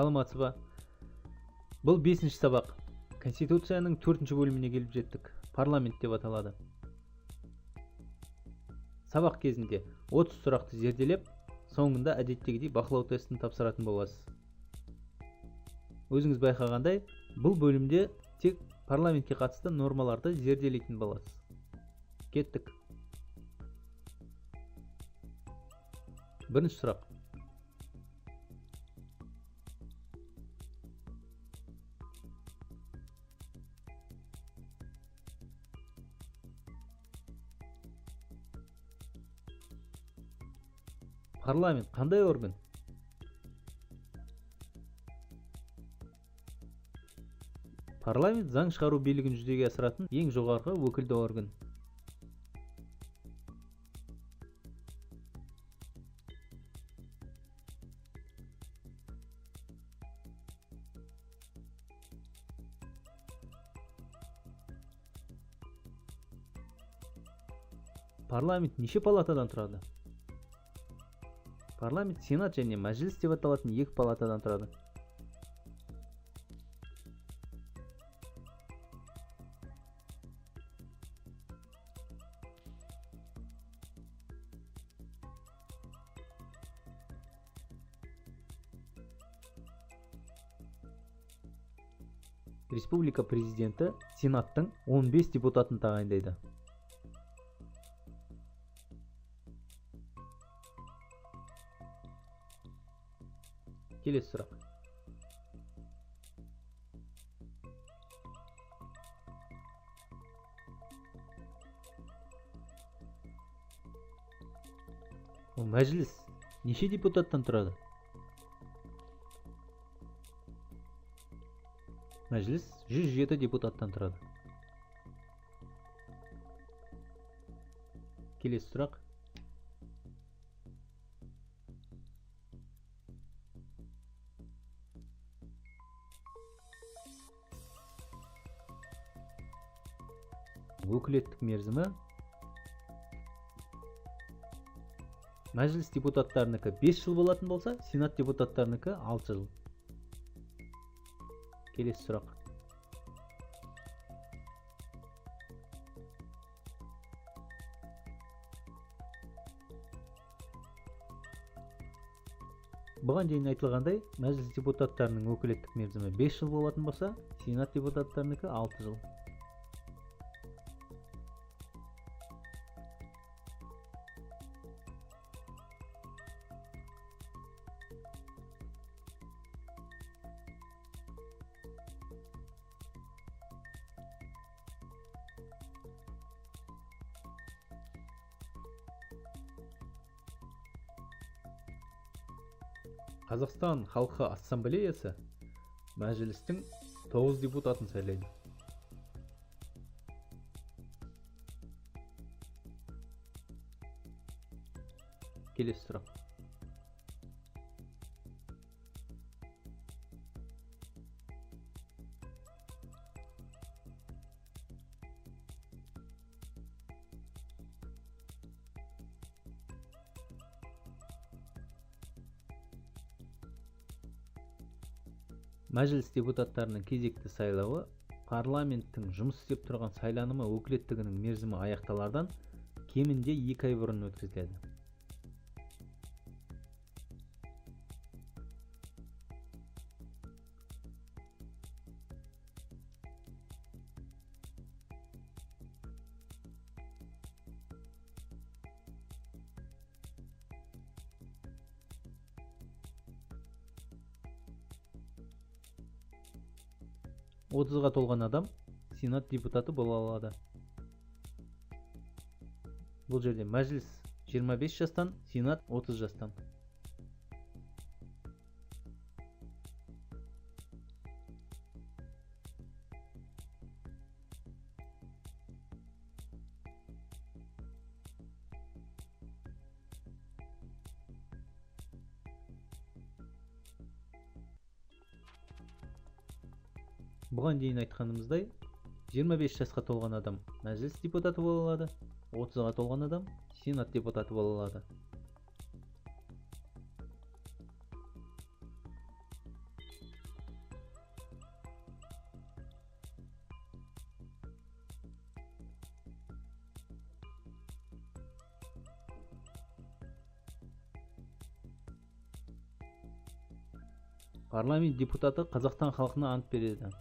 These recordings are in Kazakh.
Саламатсыз ба? Бұл 5-ші сабақ. Конституцияның 4-ші бөліміне келіп жеттік. Парламент деп аталады. Сабақ кезінде 30 сұрақты зерделеп, соңында әдеттегідей бақылау тестін тапсыратын боласыз. Өзіңіз байқағандай, бұл бөлімде тек парламентке қатысты нормаларды зерделейтін боласыз. Кеттік. Бірінші сұрақ. Парламент қандай орган? Парламент заң шығару билігін жүзеге асыратын ең жоғарғы өкілді орган. Парламент неше палатадан тұрады? Парламент Сенат және Мәжіліс деп аталатын екі палатадан тұрады. Республика президенті Сенаттың 15 депутатын тағайындайды. Келесі сұрақ. Мәжіліс неше депутаттан тұрады? Мәжіліс 107 депутаттан тұрады. Келесі сұрақ. Өкілеттік мерзімі Мәжіліс депутаттарынікі 5 жыл болатын болса, Сенат депутаттарынікі 6 жыл. Келесі сұрақ. Бұған дейін айтылғандай, Мәжіліс депутаттарының өкілеттік мерзімі 5 жыл болатын болса, Сенат депутаттарыныкі 6 жыл. Қазақстан халқы ассамблеясы Мәжілістің 9 депутатын сайлайды. Келесі сұрақ. Мәжіліс депутаттарының кезекті сайлауы парламенттің жұмыс істеп тұрған сайланымы өкілеттігінің мерзімі аяқталардан кемінде 2 ай бұрын өткізіледі. Отызға толған адам Сенат депутаты бола алады. Бұл жерде Мәжіліс 25 жастан, Сенат 30 жастан. Бұған дейін айтқанымыздай, 25 жасқа толған адам Мәжіліс депутаты бола алады, 30-ға толған адам Сенат депутаты бола алады. Парламент депутаты Қазақстан халқына ант береді.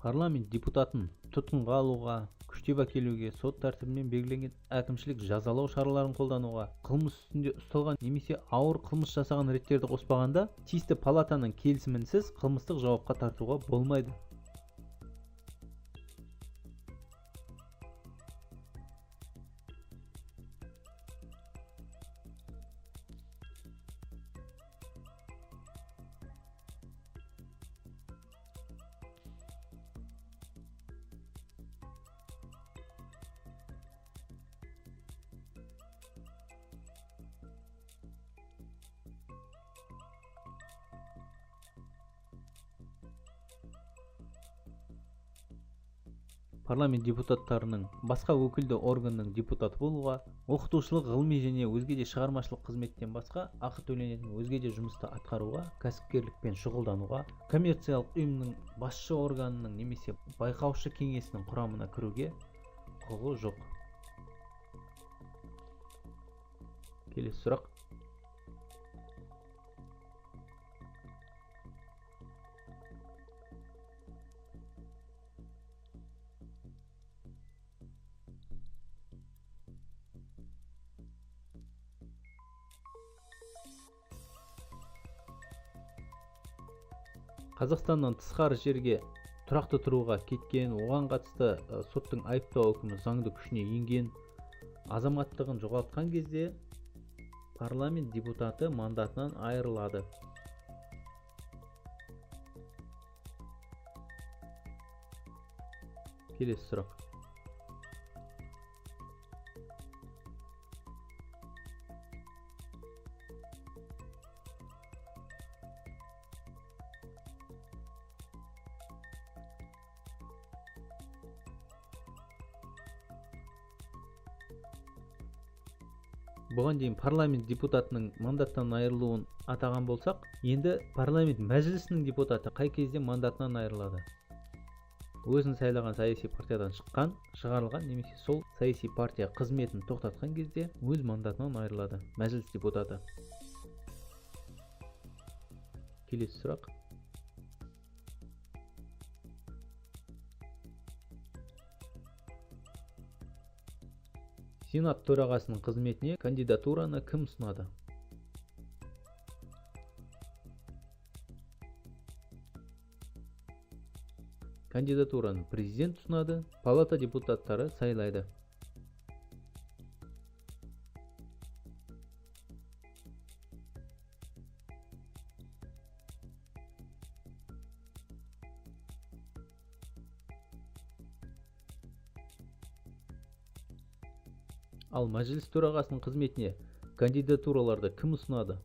Парламент депутатын тұтқынға алуға, күштеп әкелуге, сот тәртібімен белгіленген әкімшілік жазалау шараларын қолдануға, қылмыс үстінде ұсталған немесе ауыр қылмыс жасаған реттерді қоспағанда, тиісті палатаның келісімінсіз қылмыстық жауапқа тартуға болмайды. Парламент депутаттарының басқа өкілді органның депутаты болуға, оқытушылық, ғылыми және өзге де шығармашылық қызметтен басқа ақы төленетін өзге де жұмысты атқаруға, кәсіпкерлікпен шұғылдануға, коммерциялық ұйымның басшы органының немесе байқаушы кеңесінің құрамына кіруге құқығы жоқ. Келесі сұрақ. Қазақстаннан тысқары жерге тұрақты тұруға кеткен, оған қатысты соттың айыптау үкімі заңды күшіне енген, азаматтығын жоғалтқан кезде парламент депутаты мандатынан айырылады. Келесі сұрақ. Бұған дейін парламент депутатының мандаттан айырылуын атаған болсақ, енді парламент мәжілісінің депутаты қай кезде мандатынан айырылады? Өзін сайлаған саяси партиядан шыққан, шығарылған немесе сол саяси партия қызметін тоқтатқан кезде өз мандатынан айырылады мәжіліс депутаты. Келесі сұрақ. Сенат төрағасының қызметіне кандидатураны кім ұсынады? Кандидатураны президент ұсынады, палата депутаттары сайлайды. Ал мәжіліс төрағасының қызметіне кандидатураларды кім ұсынады?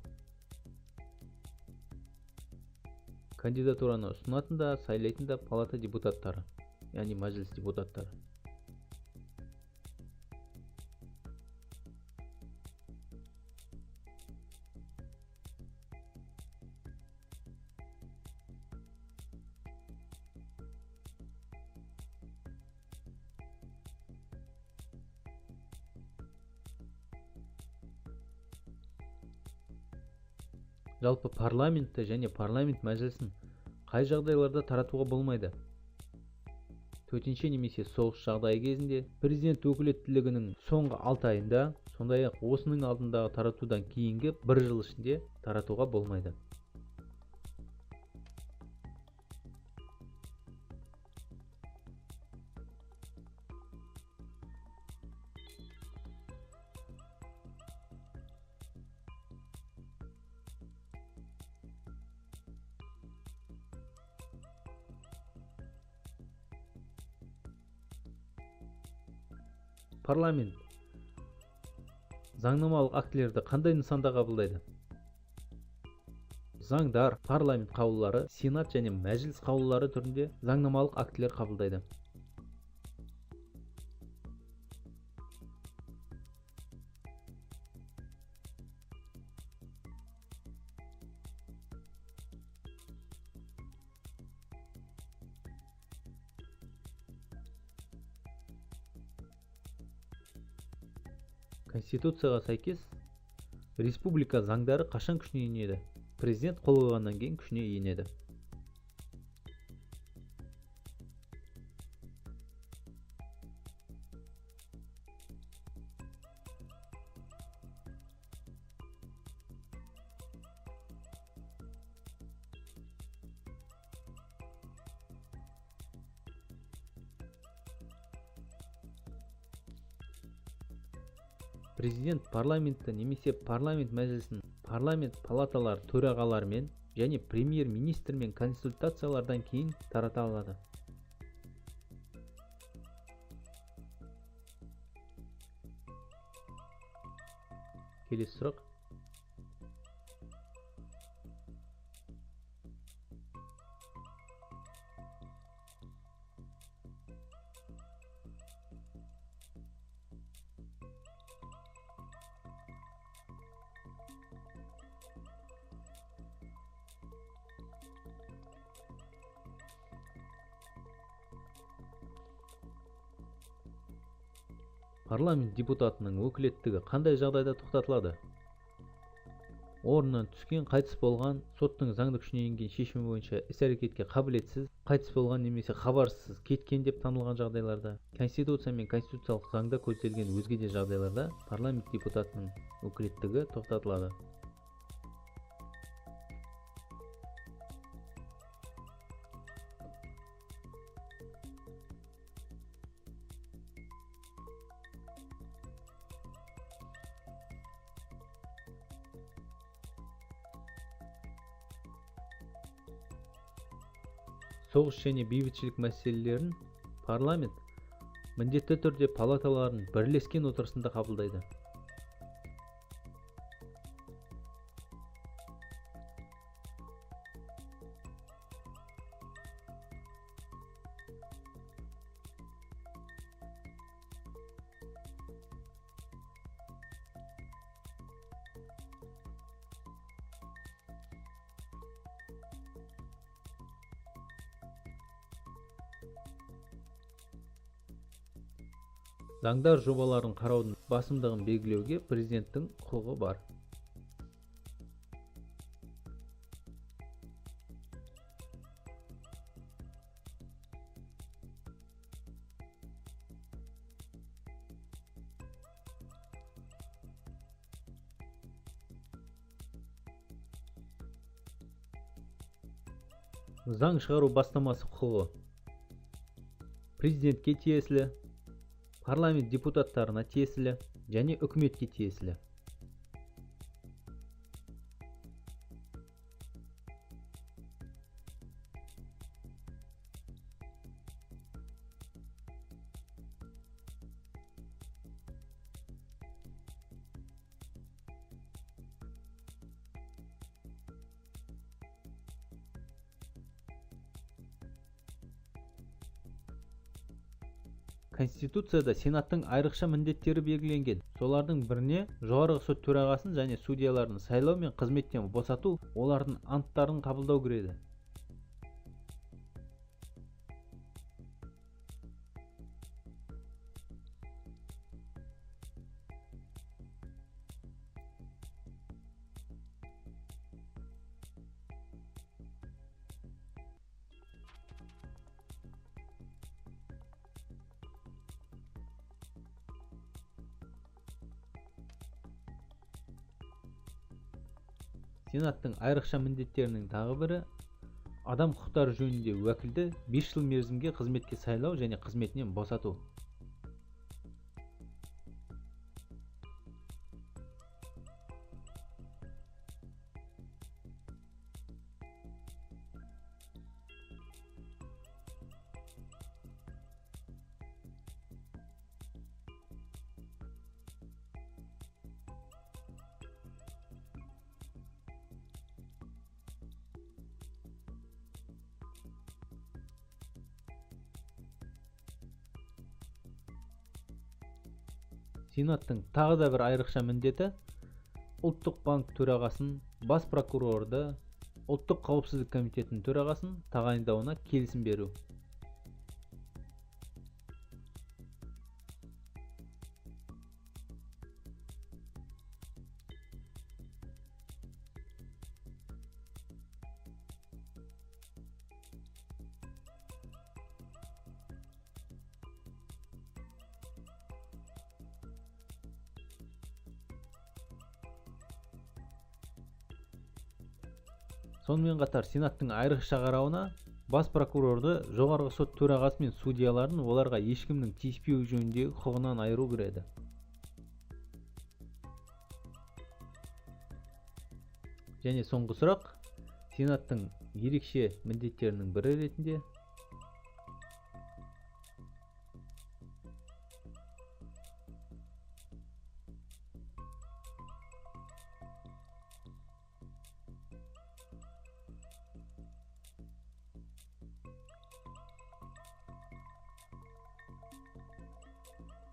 Кандидатураны ұсынатын да, сайлайтын да палата депутаттары, яғни мәжіліс депутаттары. Жалпы парламентті және парламент мәжілісін қай жағдайларда таратуға болмайды? Төтенше немесе соғыс жағдайы кезінде, президент өкілеттілігінің соңғы 6 айында, сондай-ақ осының алдындағы таратудан кейінгі 1 жыл ішінде таратуға болмайды. Парламент заңнамалық актілерді қандай нысанда қабылдайды? Заңдар, парламент қаулылары, сенат және мәжіліс қаулылары түрінде заңнамалық актілер қабылдайды. Конституцияға сәйкес, республика заңдары қашан күшіне енеді? Президент қол қойғаннан кейін күшіне енеді. Президент парламентті немесе парламент мәжілісін парламент палаталары төрағаларымен және премьер-министрмен консультациялардан кейін тарата алады. Келесі сұрақ. Парламент депутатының өкілеттігі қандай жағдайда тоқтатылады? Орнынан түскен, қайтыс болған, соттың заңды күшіне енген шешімі бойынша іс-әрекетке қабілетсіз, қайтыс болған немесе хабарсыз кеткен деп танылған жағдайларда, Конституция мен конституциялық заңда көзделген өзге де жағдайларда парламент депутатының өкілеттігі тоқтатылады. Соғыс және бейбітшілік мәселелерін парламент міндетті түрде палаталардың бірлескен отырысында қабылдайды. Заңдар жобаларын қараудың басымдығын белгілеуге президенттің құқығы бар. Заң шығару бастамасы құқығы президентке тиесілі, парламент депутаттарына тиесілі және үкіметке тиесілі. Конституцияда Сенаттың айрықша міндеттері белгіленген. Солардың біріне жоғарғы сот төрағасын және судьяларын сайлау мен қызметтен босату, олардың анттарын қабылдау кіреді. Сенаттың айрықша міндеттерінің тағы бірі адам құқықтары жөнінде уәкілді 5 жыл мерзімге қызметке сайлау және қызметінен босату. Сенаттың тағы да бір айрықша міндеті Ұлттық банк төрағасын, бас прокурорды, Ұлттық қауіпсіздік комитетінің төрағасын тағайындауына келісім беру. Сонымен қатар Сенаттың айрықша қарауына бас прокурорды, жоғарғы сот төрағасы мен судьяларын оларға ешкімнің тиіспеуі жөніндегі құқығынан айыру кіреді. Және соңғы сұрақ, Сенаттың ерекше міндеттерінің бірі ретінде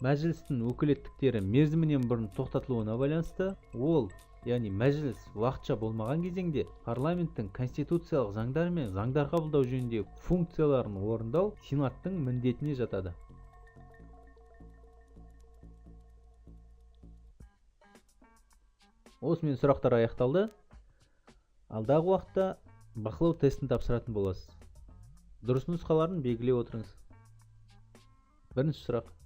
Мәжілістің өкілеттіктері мерзімінен бұрын тоқтатылуына байланысты, ол, яғни мәжіліс уақытша болмаған кезеңде парламенттің конституциялық заңдар мен заңдар қабылдау жөніндегі функцияларын орындау Сенаттың міндетіне жатады. Осымен сұрақтар аяқталды. Алдағы уақытта бақылау тестін тапсыратын боласыз. Дұрыс нұсқаларын белгілеп отырыңыз. Бірінші сұрақ.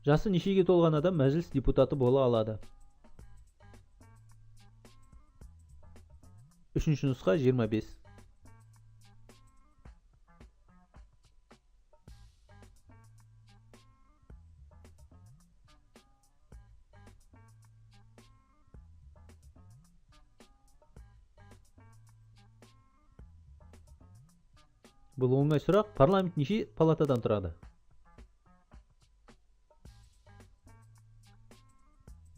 Жасы нешеге толған адам мәжіліс депутаты бола алады? Үшінші нұсқа 25. Бұл оңай сұрақ. Парламент неше палатадан тұрады?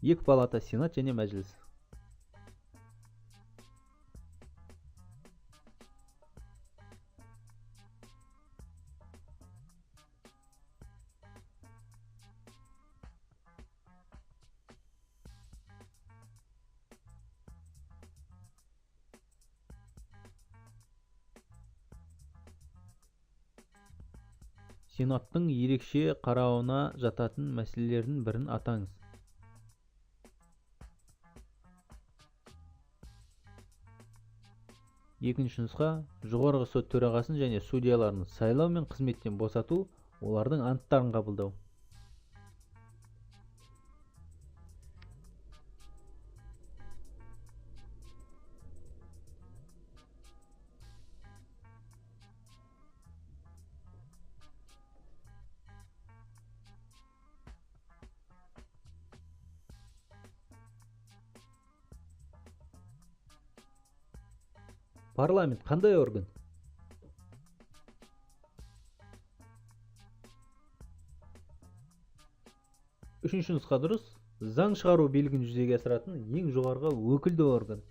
Екі палата, Сенат және Мәжіліс. Сенаттың ерекше қарауына жататын мәселелердің бірін атаңыз. Екінші нұсқа, жоғарғы сот төрағасын және судьяларын сайлау мен қызметтен босату, олардың анттарын қабылдау. Парламент қандай орган? Үшінші нұсқа дұрыс. Заң шығару билігін жүзеге асыратын ең жоғарғы өкілді орган.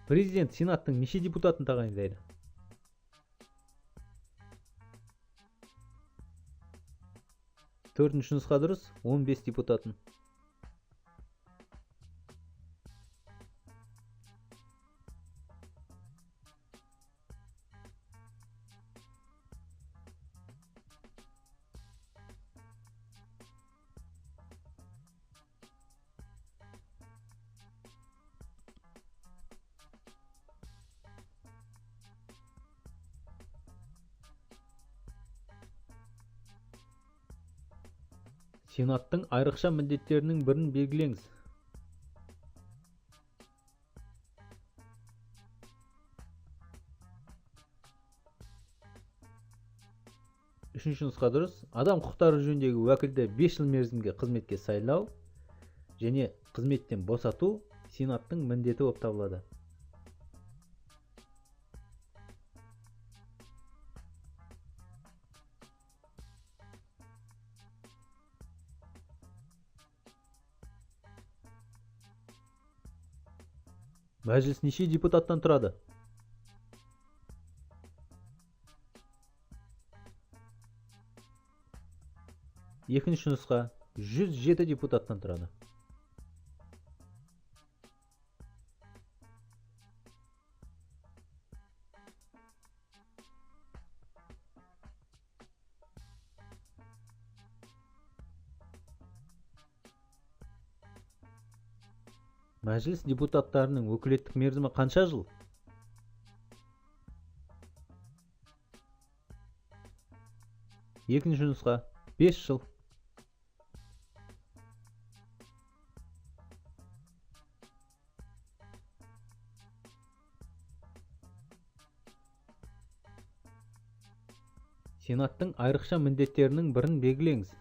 Президент Сенаттың неше депутатын тағайындайды? Төртінші нұсқа дұрыс, 15 депутатын. Сенаттың айрықша міндеттерінің бірін белгілеңіз. Үшінші нұсқа дұрыс. Адам құқықтары жөніндегі уәкілді 5 жыл мерзімге қызметке сайлау және қызметтен босату Сенаттың міндеті болып табылады. Мәжіліс неше депутаттан тұрады? Екінші нұсқа 107 депутаттан тұрады. Мәжіліс депутаттарының өкілеттік мерзімі қанша жыл? Екінші нұсқа 5 жыл. Сенаттың айрықша міндеттерінің бірін белгілеңіз.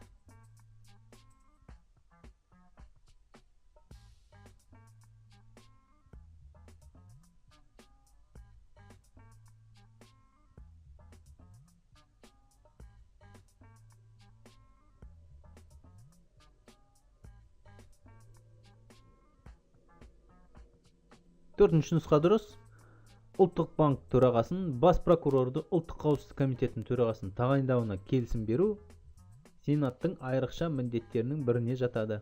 Төртінші нұсқа дұрыс. Ұлттық банк төрағасын, бас прокурорды, ұлттық қауіпсіздік комитетінің төрағасын тағайындауына келісім беру Сенаттың айрықша міндеттерінің біріне жатады.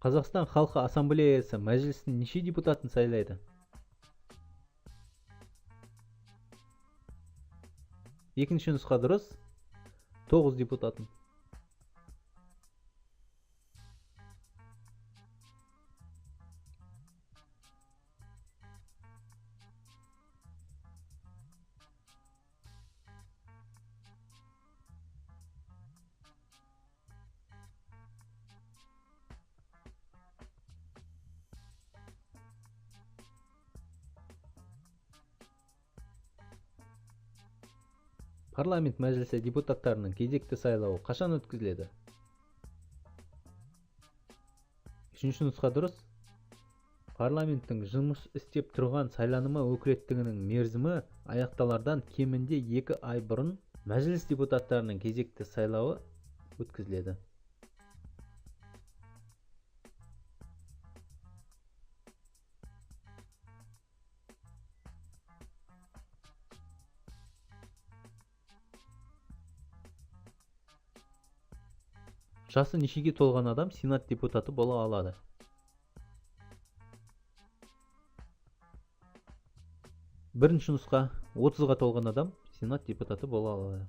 Қазақстан халқы ассамблеясы мәжілістің неше депутатын сайлайды? Екінші нұсқа дұрыс. 9 депутатын. Парламент мәжілісі депутаттарының кезекті сайлауы қашан өткізіледі? Үшінші нұсқа дұрыс. Парламенттің жұмыс істеп тұрған сайланымы өкілеттігінің мерзімі аяқталардан кемінде 2 ай бұрын мәжіліс депутаттарының кезекті сайлауы өткізіледі. Жасы нешеге толған адам Сенат депутаты бола алады? Бірінші нұсқа 30-ға толған адам Сенат депутаты бола алады.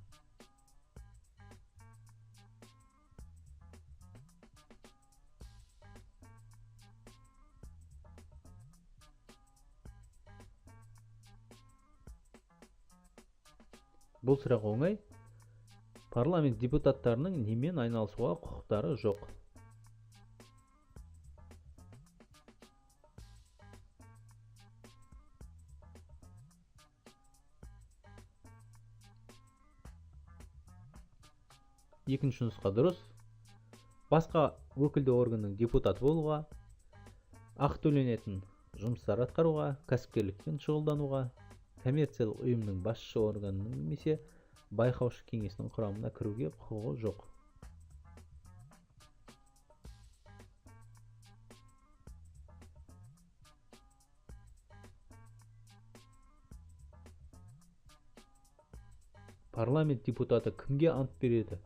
Бұл сұрақ оңай. Парламент депутаттарының немен айналысуға құқықтары жоқ? Екінші нұсқа дұрыс. Басқа өкілді органның депутаты болуға, ақы төленетін жұмыстар атқаруға, кәсіпкерлікпен шұғылдануға, коммерциялық ұйымның басшы органының немесе байқаушы кеңесінің құрамына кіруге құқығы жоқ. Парламент депутаты кімге ант береді?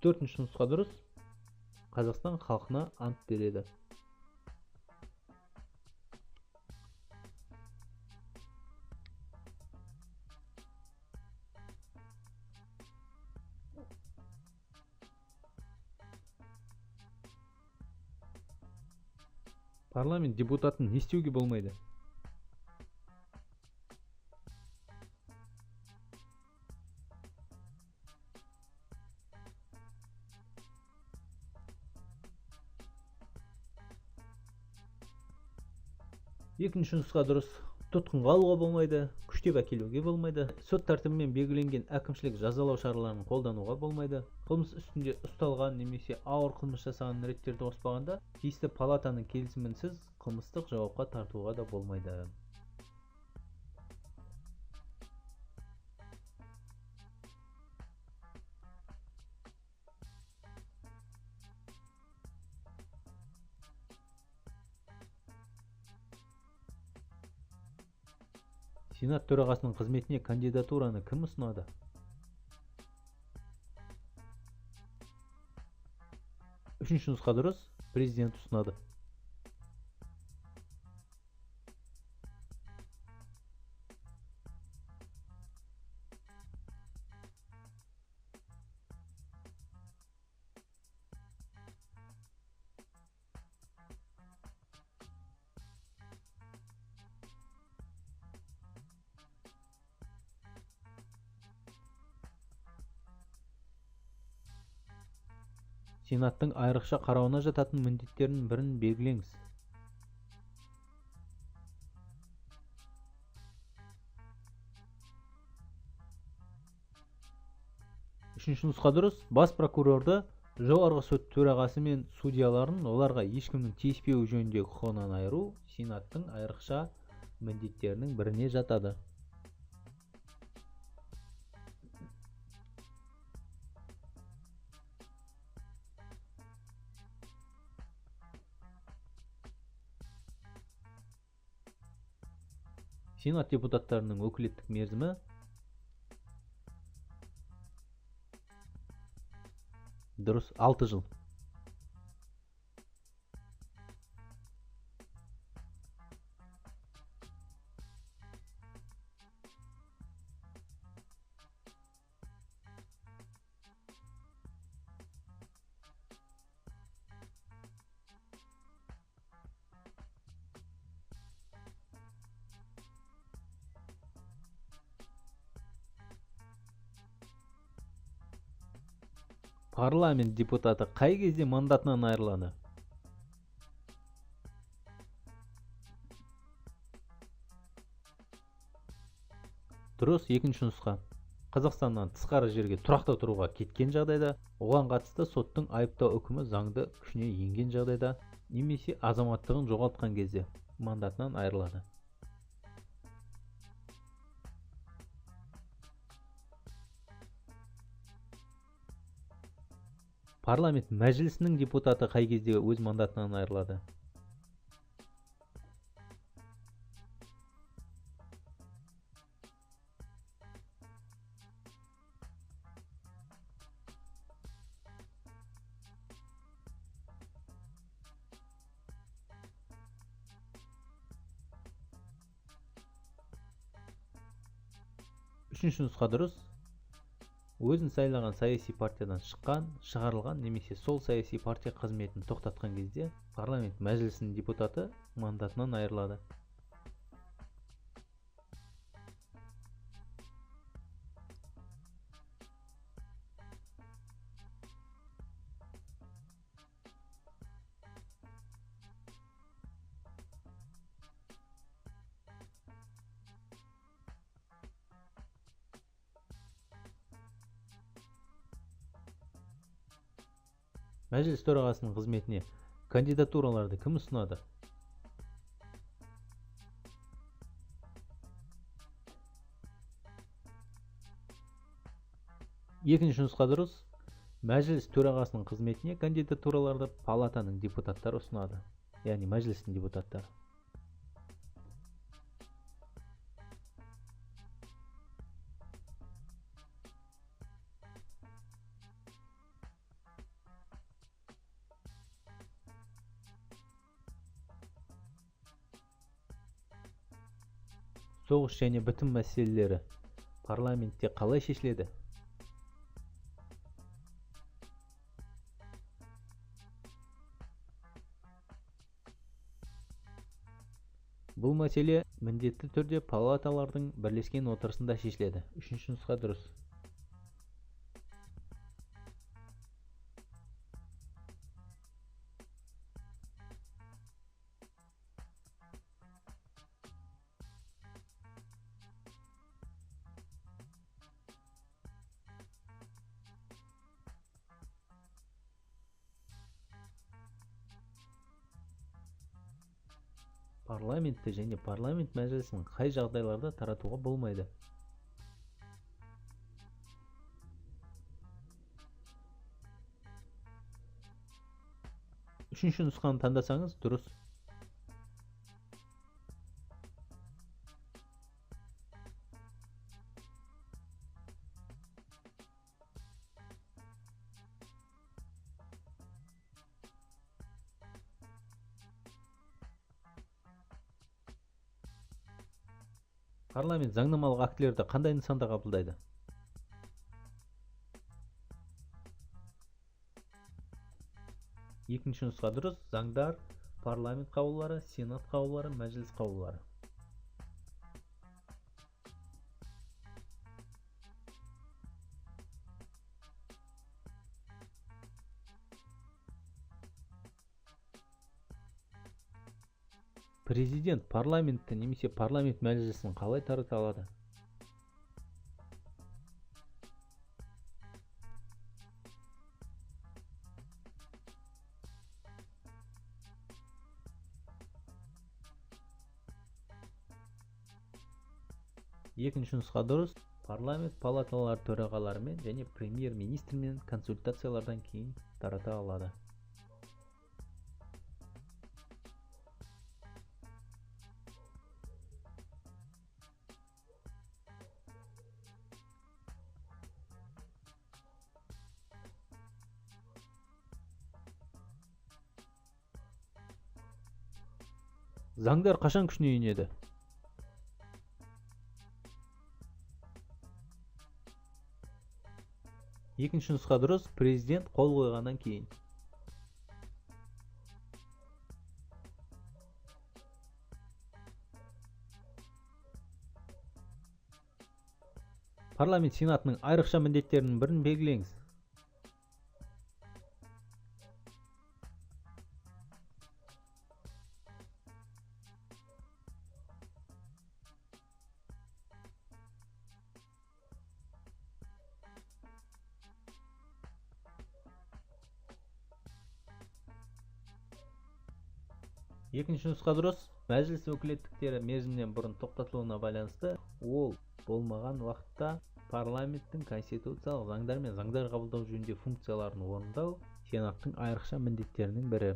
Төртінші нұсқа дұрыс. Қазақстан халқына ант береді. Парламент депутатын не істеуге болмайды? Екінші нұсқа дұрыс. Тұтқынға алуға болмайды, күштеп әкелуге болмайды, сот тәртібімен белгіленген әкімшілік жазалау шараларын қолдануға болмайды, қылмыс үстінде ұсталған немесе ауыр қылмыс жасаған реттерді қоспағанда тиісті палатаның келісімінсіз қылмыстық жауапқа тартуға да болмайды. Сенат төрағасының қызметіне кандидатураны кім ұсынады? Үшінші нұсқа дұрыс, президент ұсынады. Сенаттың айрықша қарауына жататын міндеттерінің бірін белгілеңіз. Үшінші нұсқа дұрыс, бас прокурорды, жоғарғы сот төрағасы мен судьяларын оларға ешкімнің тиіспеуі жөніндегі құқығынан айыру Сенаттың айрықша міндеттерінің біріне жатады. Сенат депутаттарының өкілеттік мерзімі дұрыс 6 жыл. Парламент депутаты қай кезде мандатынан айырылады? Дұрыс, екінші нұсқа. Қазақстаннан тысқары жерге тұрақты тұруға кеткен жағдайда, оған қатысты соттың айыптау үкімі заңды күшіне енген жағдайда немесе азаматтығын жоғалтқан кезде мандатынан айырылады. Парламент мәжілісінің депутаты қай кезде өз мандатынан айырылады? Үшінші нұсқа дұрыс. Өзін сайлаған саяси партиядан шыққан, шығарылған немесе сол саяси партия қызметін тоқтатқан кезде парламент мәжілісінің депутаты мандатынан айырылады. Мәжіліс төрағасының қызметіне кандидатураларды кім ұсынады? Екінші нұсқа дұрыс. Мәжіліс төрағасының қызметіне кандидатураларды палатаның депутаттары ұсынады, яғни мәжілістің депутаттары. Соғыс және бітім мәселелері парламентте қалай шешіледі? Бұл мәселе міндетті түрде палаталардың бірлескен отырысында шешіледі. Үшінші нұсқа дұрыс. Парламентті және парламент мәжілісін қай жағдайларда таратуға болмайды? Үшінші нұсқаны таңдасаңыз дұрыс. Парламент заңнамалық актілерді қандай нысанда қабылдайды? Екінші нұсқа дұрыс. Заңдар, парламент қаулылары, сенат қаулылары, мәжіліс қаулылары. Президент парламентті немесе парламент мәжілісін қалай тарата алады? Екінші нұсқа дұрыс. Парламент палаталары төрағаларымен және премьер-министрмен консультациялардан кейін тарата алады. Заңдар қашан күшіне енеді? Екінші нұсқа дұрыс. Президент қол қойғаннан кейін. Парламент сенатының айрықша міндеттерінің бірін белгілеңіз. Екінші нұсқа дұрыс. Мәжіліс өкілеттіктері мерзімінен бұрын тоқтатылуына байланысты ол болмаған уақытта парламенттің конституциялық заңдар мен заңдар қабылдау жөнінде функцияларын орындау сенаттың айрықша міндеттерінің бірі.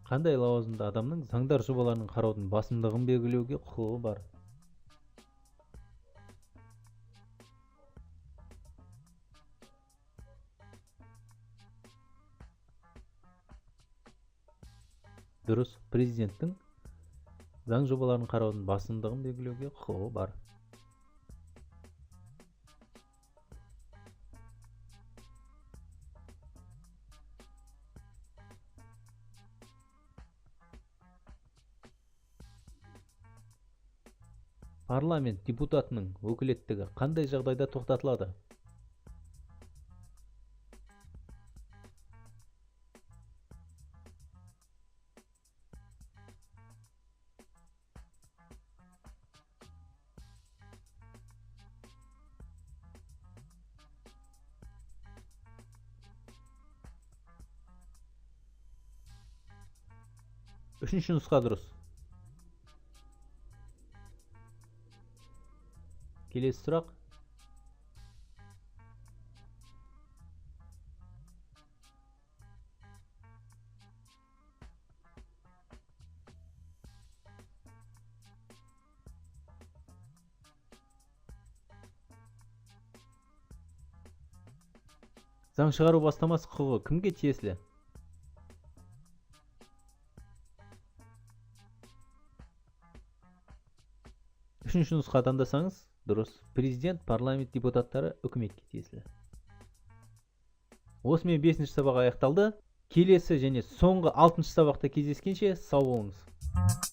Қандай лауазымды адамның заңдар жобаларын қараудың басымдығын белгілеуге құқығы бар? Дұрыс, президенттің заң жобаларын қараудың басымдығын белгілеуге құқығы бар. Парламент депутатының өкілеттігі қандай жағдайда тоқтатылады? Үшінші нұсқа дұрыс. Келесі сұрақ. Заң шығару бастамасы құқығы кімге тиесілі? Үшінші нұсқа таңдасаңыз, дұрыс. Президент, парламент депутаттары үкіметке тиесілі. Осымен 5-ші сабақ аяқталды. Келесі және соңғы 6-шы сабақта кездескенше сау болыңыз.